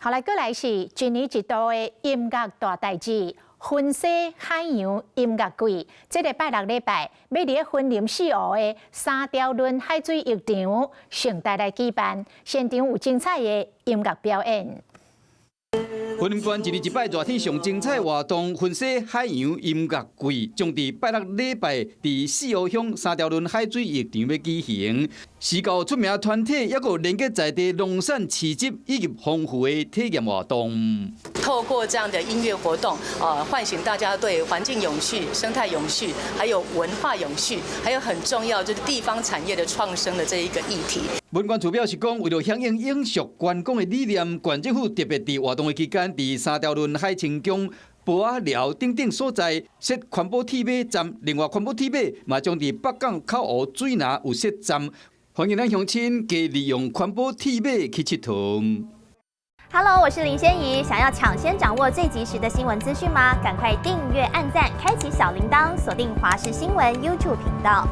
好來，閣來是一年一度的音樂大代誌——雲西海洋音樂季。這个拜六禮拜，欲佇咧雲林四湖的三條崙海水浴場盛大來舉辦，現場有精彩的音樂表演。雲林縣一年一擺熱天上精彩活動——雲西海洋音樂季，將佇拜六禮拜佇四湖鄉三條崙海水浴場欲舉行。是夠出名團體，抑閣連結在地農產市集以及豐富的體驗活動。透過這樣的音樂活動，啊，喚醒大家對環境永續、生態永續，還有文化永續，還有很重要就是地方產業的創生的這一個議題。文管處表示講，為了響應永續觀光的理念，縣政府特別佇活動的期間，佇三條崙海清宮、埔仔寮等等所在設環保鐵馬站，另外環保鐵馬嘛將佇北港口湖水林有設站，歡迎咱鄉親加利用環保鐵馬去𨑨迌。 Hello，我是林仙怡，想要搶先掌握最及時的新聞資訊嗎？趕快訂閱、按讚、開啟小鈴鐺，鎖定華視新聞 YouTube 頻道。